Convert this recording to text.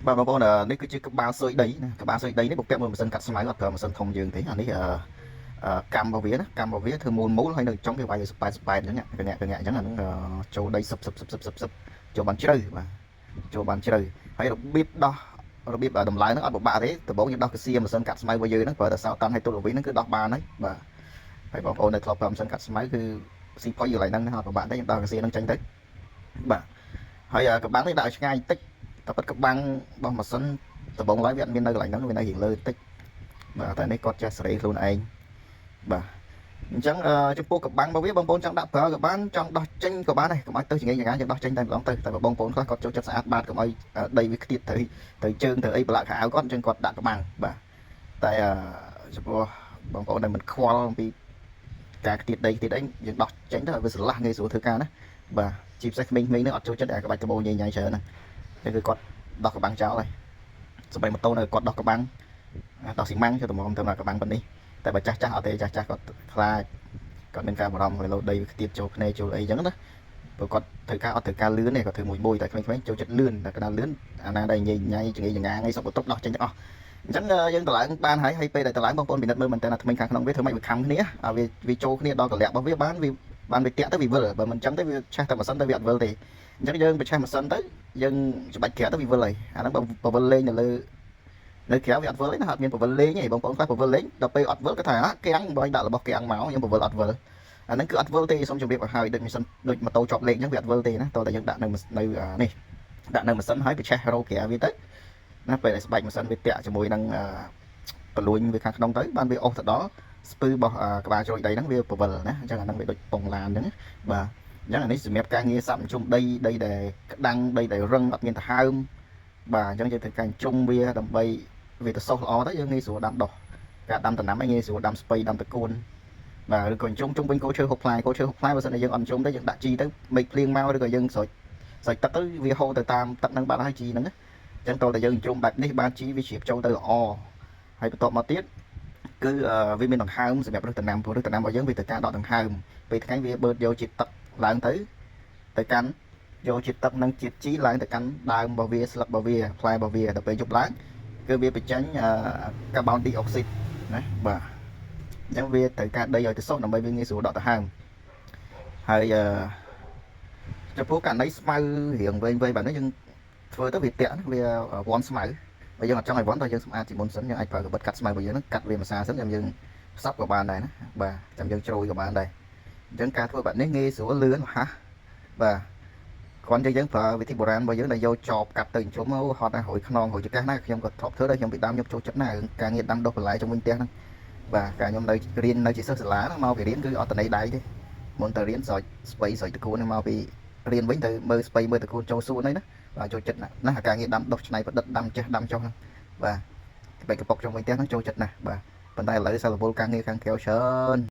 បាទបងប្អូននេះគឺជាក្បាលស៊ុយដីណាក្បាលស៊ុយដីនេះបំពាក់មួយម៉ាស៊ីនកាត់ស្មៅអត់ប្រើម៉ាស៊ីនធំយើងទេអានេះអឺអឺកម្មរបស់វាណាកម្មរបស់វាធ្វើមូលមូលហើយនៅចុងគេវាយឲ្យស្ប៉ែតស្ប៉ែតអញ្ចឹងកងាក់កងាក់អញ្ចឹងអាហ្នឹងចូលដីសឹបសឹបសឹបសឹបសឹបសឹបចូលបានជ្រៅបាទចូលបានជ្រៅហើយរបៀបដោះរបៀបតម្លើងហ្នឹងអត់ពិបាកទេដំបូងយើងដោះកសៀម៉ាស៊ីនកាត់ស្មៅរបស់យើងហ្នឹងប្រើតែសោតាន់ឲ្យទល់វិញហ្នឹងគឺដោះបានហើយបាទហើយបងប្អូននៅធ្លាប់ប្រើម៉ាស៊ីនកាត់ស្មៅគឺស៊ីផុយកន្លែងហ្នឹងណាអត់ពិបាកទេយើងដោះកសៀហ្នឹងចេញទៅបាទហើយកបាំងនេះដាក់ឲ្យឆ្ងាយតិចតែពិតកបាំងរបស់ម៉ាស៊ីនដំបូងឡើយវាអត់មាននៅកន្លែងហ្នឹងវានៅរៀងលើតិចបាទតែនេះគាត់ចេះសេរីខ្លួនឯងបាទអញ្ចឹងចំពោះកបាំងរបស់វាបងប្អូនចង់ដាក់ប្រើក៏បានចង់ដោះចេញក៏បានដែរកុំឲ្យទៅចង្អេងចង្អាងយើងដោះចេញតែម្ដងទៅតែបើបងប្អូនខ្លះគាត់ចូលចិត្តស្អាតបាតកុំឲ្យដីវាខ្ទាតទៅទៅជើងទៅអីប្រឡាក់ខោអាវគាត់អញ្ចឹងគាត់ដាក់កបាំងបាទតែចំពោះបងប្អូនដែលមិនខ្វល់អំពីការខ្ទាតដីខ្ទាតអីយើងដោះចេញទៅឲ្យវាស្រឡះងាយស្រួលធ្វើការណាបាទជាពិសេសក្មេងៗនេះអត់ចូលចិត្តអាក្បាច់ក្បូរញ៉ៃញ៉ៃច្រើនហ្នឹងអញ្ចឹងគឺគាត់ដោះកបាំងចោលហើយសម្បីម៉ូតូនៅគាត់ដោះកបាំងដោះស៊ីម៉ាំងចូលទៅមកទៅកបាំងប៉ុណ្នេះតែបើចាស់ចាស់អត់ទេចាស់ចាស់គាត់ខ្លាចគាត់មានការបារម្ភឲ្យលោដីវាខ្ទាតចូលភ្នែកចូលអីចឹងណាព្រោះគាត់ត្រូវការអត់ត្រូវការលឿនទេគាត់ធ្វើមួយមួយតែក្មេងៗចូលចិត្តលឿនតែកណ្ដាលលឿនអាណាដែលញ៉ៃញ៉ៃចង្អេចង្អាងអីសុខបន្ទប់ដោះចេញទាំងអស់អញ្ចឹងយើងតម្លើងបានហើយហើយពេលដែលតម្លើងបងប្អូនពិនិត្យមើលមែនតើថ្មិញខាងក្នុងវាធ្វើម៉េចវាខំគ្នាវាវាចូលគ្នាដល់កលៈរបស់វាបានវាបានវាតាក់ទៅវាវិលបើមិនអញ្ចឹងទេវាឆេះតែម៉ាស៊ីនទៅវាអត់វិលទេអញ្ចឹងយើងបញ្ឆេះម៉ាស៊ីនទៅយើងច្បាច់ក្រៅទៅវាវិលហើយអាហ្នឹងបើវិលលេងនៅលើនៅក្រៅវាអត់វិលទេណាអត់មានពវិលលេងទេបងប្អូនខ្លះពវិលលេងដល់ពេលអត់វិលគាត់ថាកាំងបើដាក់របស់កាំងមកខ្ញុំពវិលអត់វិលអាហ្នឹងគឺអត់វិលទេសូមជម្រាបឲ្យហើយដូចម៉ាស៊ីនដូចម៉ូតូជាប់លេខអញ្ចឹងវាអត់វិលទេណាតោះតែយើងដាក់នៅនៅនេះដាក់នៅម៉ាស៊ីនហើយបញ្ឆេះរោក្រៅវាទៅណាពេលដែលស្បែកម៉ាស៊ីនវាតាក់ជាមួយនឹងបលួញវាខាងក្នុងទៅបានវាអុសទៅដល់ស្ពឺរបស់ក្បាលជ្រោយដីហ្នឹងវាពវិលណាអញ្ចឹងអាហ្នឹងវាដូចពងឡានអញ្ចឹងបាទអញ្ចឹងអានេះសម្រាប់ការងារសាប់ជុំដីដីដែលក្តាំងដីដែលរឹងអត់មានដហើមបាទអញ្ចឹងយើងត្រូវការជុំវាដើម្បីវាទៅសុសល្អទៅយើងងាយស្រួលដាំដុះការដាំដំណាំឯងងាយស្រួលដាំស្ពៃដាំតកួនបាទឬក៏ជុំជុំវិញគោឈើហូបផ្លែគោឈើហូបផ្លែបើសិនជាយើងអត់ជុំទេយើងដាក់ជីទៅមេឃភ្លៀងមកឬក៏យើងស្រោចស្រោចទឹកទៅវាហូរទៅតាមទឹកហ្នឹងបាត់ហើយជីហ្នឹងណាអញ្ចឹងតើតែយើងជុំបែបនេះបានជីវាជ្រាបចូលទៅល្អហើយបន្ទាប់មកទៀតគឺវាមានដង្ហើមសម្រាប់រឹសដំណាំព្រោះរឹសដំណាំរបស់យើងវាត្រូវការដកដង្ហើមពេលថ្ងៃវាបឺតយកជាតិទឹកឡើងទៅទៅកាន់យកជាតិទឹកនិងជាតិជីឡើងទៅកាន់ដើមរបស់វាស្លឹករបស់វាផ្លែរបស់វាដល់ពេលយប់ឡើងគឺវាបញ្ចេញកាបូនឌីអុកស៊ីតណាបាទអញ្ចឹងវាត្រូវការដីឲ្យទៅសុសដើម្បីវាងាយស្រួលដកដង្ហើមហើយអឺចំពោះករណីស្មៅរៀងវែងវែងបែបនេះយើងធ្វើទៅវាតាក់វាវ៉ាន់ស្មៅបើយើងអត់ចង់ឲ្យវ៉ាន់តើយើងសម្អាតជាមុនសិនយើងអាចប្រើកាបិតកាត់ស្មៅរបស់យើងហ្នឹងកាត់វាមួយសាសិនចាំយើងផ្សព្វក៏បានដែរណាបាទចាំយើងជ្រោយក៏បានដែរអញ្ចឹងការធ្វើបែបនេះងាយស្រួលលឿនរហ័សបាទគ្រាន់តែយើងប្រើវិធីបុរាណរបស់យើងដែលយកចបកាត់ទៅជុំហត់ណាស់រួយខ្នងរួយចង្កេះណាខ្ញុំក៏ធ្លាប់ធ្វើដែរខ្ញុំពីដើមខ្ញុំចូលចិត្តណាស់ការងារដាំដុះបន្លែជុំវិញផ្ទះហ្នឹងបាទការខ្ញុំនៅរៀននៅជាសិស្សសាលាហ្នឹងមកពីរៀនគឺអត់តន័យដៃទេមុនទៅរៀនស្រោចស្ពៃស្រោចតកួនហ្នឹងមកពីរៀនវិញទៅមើលស្ពៃមើលតកួនចូលសួនអីណាបាទចូលចិត្តណាស់ណាការងារដាំដុះច្នៃប្រឌិតដាំចេះដាំចុះហ្នឹងបាទបែកកប៉ុកជុំវិញផ្ទះហ្នឹងចូលចិត្តណាស់បាទប៉ុន្តែឥឡូវសិលរវល់ការងារខាងក្រៅច្រើន។